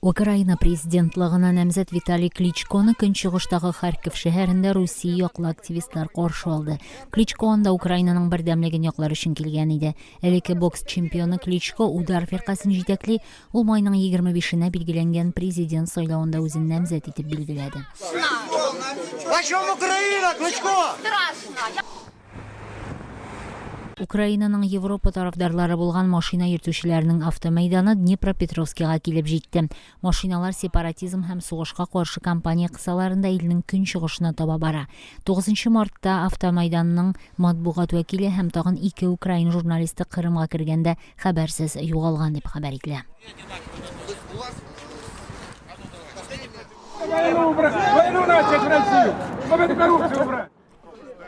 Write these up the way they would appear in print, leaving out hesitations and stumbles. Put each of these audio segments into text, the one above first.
Украина президентлыгына намзәт Виталий Кличконы көнчыгыштагы Харьков шәһәрендә Русия яклы активистлар каршы алды. Кличко анда Украинаның бердәмлеген яклар өчен килгән иде. Элекке бокс чемпионы Кличко Удар фиркасен җитәкли, ул майның 25-енә билгеләнгән президент сайлавында үзен намзәт итеп билгеләде. Почем Украина, Кличко? Украинаның Европа тарафдарлары булган машина йөртүчеләренең автомәйданы Днепропетровскига килеп җитте. Машиналар сепаратизм һәм сугышка каршы кампания кысаларында илнең көнчыгышына таба бара. 9 мартта автомәйданның матбугат вәкиле һәм тагын ике украин журналисты Кырымга кергәндә хәбәрсез югалган дип хәбәр ителә. Войну начать в Россию, чтобы эту коррупцию убрать.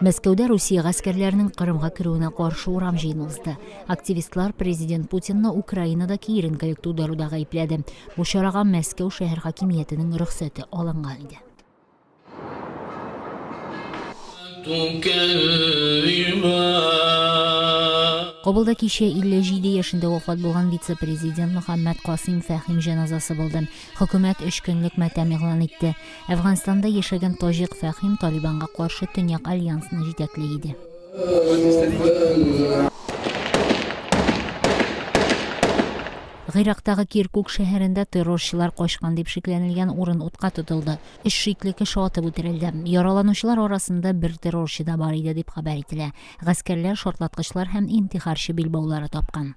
Мәскәүдә Русия гаскәрләренең Кырымга керүенә каршы урам җыены узды. Активистлар президент Путинны Украинада киеренкелек тудыруда гаепләде. Бу чарага Мәскәү шәһәр хакимиятенең рөхсәте алынган иде. Кабулда кичә 57 яшендә вафат булган вице-президент Мөхәммәд Касыйм Фәһим җеназасы булды. Хөкүмәт өч көнлек матәм игълан итте. Әфганстанда яшәгән таҗик Фәхим Талибанга каршы Төньяк альянсны җитәкли иде. Гыйрактагы Киркук шәһәрендә террорчылар качкан дип шикләнелгән урын утка тотылды. Өч шикле кеше атып үтерелде. Яраланучылар арасында бер террорчы да бар иде дип хәбәр ителә. Гаскәрләр шартлаткычлар һәм интихарчы билбаулары тапкан.